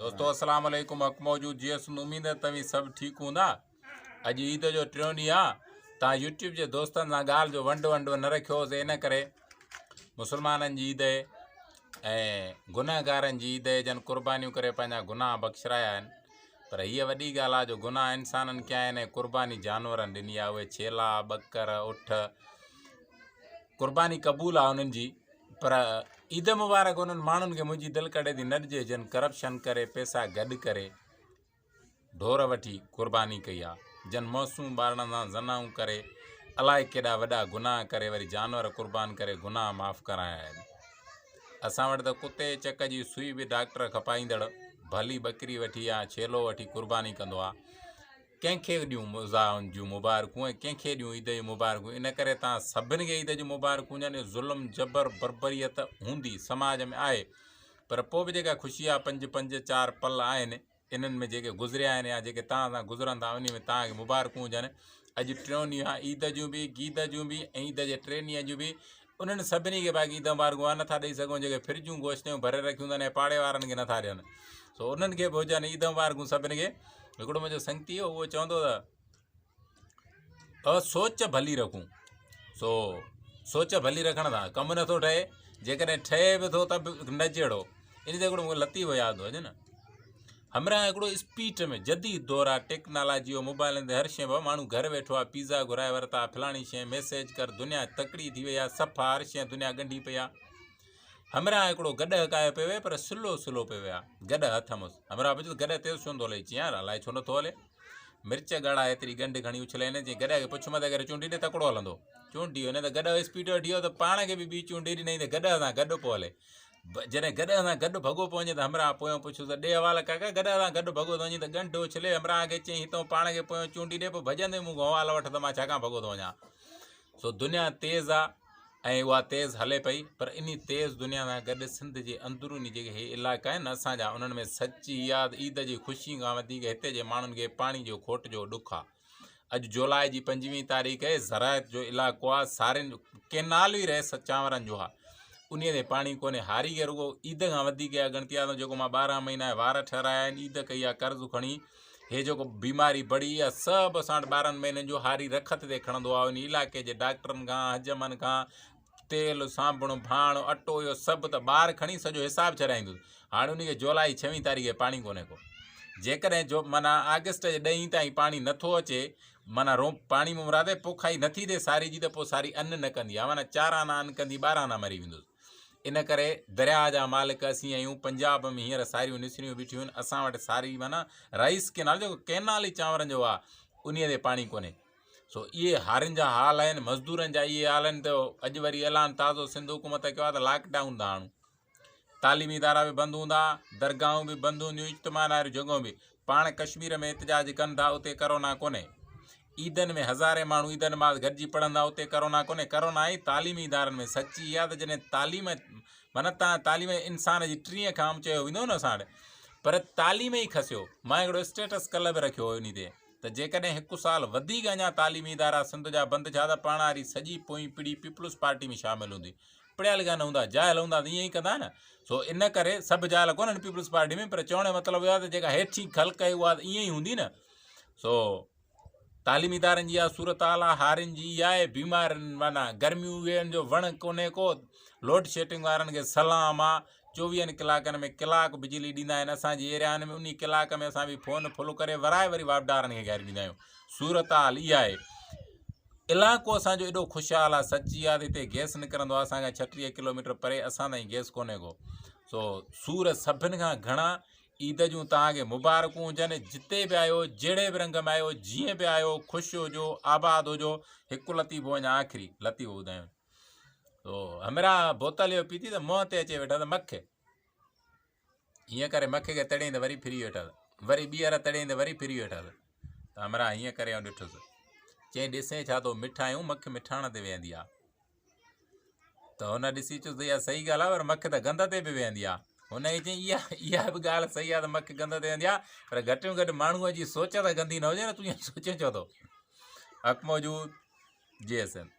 دوستو اسلام عليڪم حق موجود جي سنڌ اميد ته توهين سڀ ٺيڪ هوندا اڄ عيد جو ٽيون ڏينهن آ تان يوٽيوب جي دوستن سان ڳالهه جو ونڊ ونڊ نه رکيو هوسي ان ڪري مسلمانن جي عيد ۽ گنهگارن جي عيد جن قربانيون ڪري پنهنجا گناهه بخشرايا آهن پر هيء وڏي ڳالهه آ جو گناهه انسانن ڪيا آهن ۽ قرباني جانورن ڏني آ اهي ڇيلا ٻڪر اٺ قرباني قبول آ انهن جي پر عيد مبارڪ انهن ماڻهن کي منهنجي دل ڪڍي ٿي نه ڏجي جن ڪرپشن ڪري پئسا گڏ ڪري ڍور وٺي قرباني ڪئي آ جن معصوم ٻارڙن سان زنائون ڪري الائي ڪيڏا وڏا گناهه ڪري وري جانور قربان ڪري گناهه معاف ڪرايا آهن اسان وٽ ته ڪتي چڪ جي سوئي به ڊاڪٽر کپائيندڙ ڀلي ٻڪري وٺي يا ڇيلو وٺي قرباني ڪندو آ ڪنهن کي ڏيون مزاحن جون مبارڪون ۽ ڪنهن کي ڏيون عيد جون مبارڪون ان ڪري توهان سڀن کي عيد جون مبارڪون ڏيان ظلم جبر بربريت هوندي سماج ۾ آهي پر پوء به جيڪا خوشي آهي پنج پنج چار پل آهن انهن ۾ جيڪي گذريا آهن يا جيڪي توهان سان گذرن ٿا انهي ۾ توهان کي مبارڪون هجن اڄ ٽيون ڏينهن آهي عيد جون به گيد جون به ۽ عيد جي ٽي ڏينهن جون به انهن سڀني کي باقي عيد مبارڪون اها نٿا ڏئي سگهون جيڪي فرجون گوشت جون ڀري رکيون اٿن ۽ پاڙي وارن کي نٿا ڏين سو انهن کي به هجن عيد مبارڪون سڀني کي هڪڙو منهنجو سنگتي هو اهو چوندو ته سوچ ڀلي رکون سو سوچ ڀلي رکڻ سان ڪم نٿو ٺهي جيڪڏهن ٺهي به ٿو ته به نه جهڙو ان تي هڪڙو مونکي لطيفو ياد ٿو اچي نه همراهه هڪڙو اسپيڊ ۾ جديد دور آ ٽيڪنالاجي او موبائلن تي هر شيء بابا ماڻهو گهر ويٺو آ پيزا گهرائي ورتا فلاڻي شيء ميسيج ڪر دنيا تڪڙي ٿي وئي آ صفا هر شيء دنيا ڳنڍي پئي آ همراهه هڪڙو گڏهه ڪاهي پيو وي پر سلو سلو پيو وي آ گڏهه هٿ مس همراهه پڇيس گڏهه تيز ڇو نٿو هلي چيائين يار الائي ڇو نٿو هلي مرچ ڳاڙها ايتري ڳنڍ کڻي اڇلائي نه چيائين گڏهه کي پڇ مٿي ڪري چونڊي ڏي تڪڙو هلندو چونڊي وڃي ته گڏهه اسپيڊ وٺي ويو ته پاڻ کي به ٻي چونڊي ڏنائين ته گڏهه سان گڏ پيو هلي جڏهن گڏهه سان گڏ ڀڳو پيو وڃي ته همراهه پويان پڇيس ته ڏي حوالا ڪاڪا گڏهه سان گڏ ڀڳو ٿو وڃين ته ڳنڍ اڇلي همراهه کي چيائين هتئون پاڻ کي پويان چونڊي ڏي پوء ڀڄندي مون کان حوالا وٺ ته مان ڇا کان ڀڳو ٿو وڃان. سو دنيا تيز آ ۽ اها تيز هلي پئي پر انهي تيز دنيا سان گڏ سنڌ جي اندروني جيڪي هي علائقا آهن اسان جا انهن ۾ سچ هي آ ته عيد جي خوشي کان وڌيڪ هتي جي ماڻهن کي پاڻي جو کوٽ جو ڏک آ. اڄ جولاء جي پنجويهين تاريخ اهي زراعت جو علائقو آ سارين جو ڪينال ئي رئيس چانورن جو آ انهي تي پاڻي ڪونهي هاري کي رڳو عيد کان وڌيڪ اها ڳڻتي آ ته جيڪو مان 12 مهينا وار ٺهرايا آهن عيد ڪئي آ قرض کڻي هي جيڪو بيماري بڙي اها سڀ اسان وٽ 12 مهينن جو هاري رکت تي کڻندو آ انهي علائقي جي ڊاڪٽرن کان حجمن کان تيل، صابڻ، ڀاڻ، اٽو اهو سڀ ته ٻاهر کڻي سڄو حساب ڇڏائيندس. هاڻي انهي کي جولاء جي ڇويهين تاريخ کي پاڻي ڪونهي ڪو. جيڪڏهن جو معنيٰ آگسٽ جي ڏهين تائين پاڻي نه ٿو اچي معنيٰ رو پاڻي مان مراد پوکائي نه ٿي ٿئي ساري جي ته پوء ساري ان نه ڪندي ها معنيٰ چار آنا ان ڪندي 12 آنا مري ويندس. ان ڪري درياهه جا مالڪ اسين آهيون پنجاب ۾ هينئر ساريون نسريون بيٺيون آهن اسان وٽ ساري معنيٰ رائيس ڪينال جيڪو ڪينال ئي چانورن جو آهي انهي تي پاڻي ڪونهي. سو اهي هارين جا حال آهن، مزدورن جا اهي حال آهن ته اڄ وري اعلان تازو سنڌ حڪومت ڪيو آهي ته لاڪ ڊائون ٿا آڻون، تعليمي ادارا به بند هوندا، درگاهون به بند هونديون، اجتماع واريون جڳهون به، پاڻ ڪشمير ۾ احتجاج ڪن ٿا اتي ڪرونا ڪونهي، عيدن ۾ هزارين ماڻهو عيد نماز گڏجي پڙهن ٿا اتي ڪرونا ڪونهي، ڪرونا آئي تعليمي ادارن ۾ سچي اها ته جڏهن تعليم معنيٰ تان تعليم انسان جي ٽين کان چيو ويندو نه اسان وٽ پر تعليم ئي کسيو، مان هڪڙو اسٽيٽس ڪلهه به رکيو هو انهي تي. ته جيڪڏهن هڪ سال وڌيڪ اڃا تعليمي ادارا سنڌ جا بند ٿيا ته پاڻ واري سڄي پوئين پيڙهي پيپلز پارٽي ۾ شامل هوندي. پڙهيا لکيا نه هوندا، جاهل هوندا ته ائين ئي ڪندا نه. سو ان ڪري سڀ جاهل ڪونهن پيپلز پارٽي ۾ پر چوڻ جو مطلب اهو آهي ته جيڪا هيٺين خلق آهي اها ته ائين ئي هوندي نه. سو تعليمي ادارن جي اها صورتحال آهي، هارين جي اها آهي، بيمارين معنيٰ گرميون اهي آهن جو وڻ ڪونهي ڪو، لوڊ شيڊنگ وارن کي سلام آ. چوويهن ڪلاڪن ۾ ڪلاڪ بجلي ڏيندا آهن اسان جي ايريائن ۾ انهي ڪلاڪ ۾ اسان به فون ڦل ڪري ورائي وري واپڊارن کي گهر ڏيندا آهيون صورتحال اها آهي علائقو اسان جو ايڏو خوشحال آهي سچي آهي ته هتي گئس نڪرندو آهي اسان کان 36 ڪلوميٽر پري اسان تائين گئس ڪونهي ڪو سو سور سڀن کان گهڻا عيد جون توهان کي مبارڪون هجن جتي به آهيو جهڙي به رنگ ۾ آهيو جيئن به آهيو خوش هجو آباد هجو هڪ لطيفو اڃا آخري لطيفو ٻڌايون تو همراهه بوتل اهو پيتي ته منهن تي اچي ويٺا ته مک هيئن ڪري مک کي تڙيائين ته وري ڦري ويٺا وري ٻيهر تڙيائين ته وري ڦري ويٺا ته همراهه هيئن ڪري آئون ڏٺس چيائين ڏسين ڇا ٿو مٺايون مک مٺاڻ تي ويهندي آ ته هن ڏسي چيس ته اها صحيح ڳالهه آ پر مک ته گند تي به ويهندي آ هن کي چيائين اها اها به ڳالهه صحيح آ ته مک گند تي ويهندي آ پر گهٽ ۾ گهٽ ماڻهوء جي سوچ ته گندي نه هجي نه تون ائين سوچين ڇو ٿو حق موجود جي ايس ايم.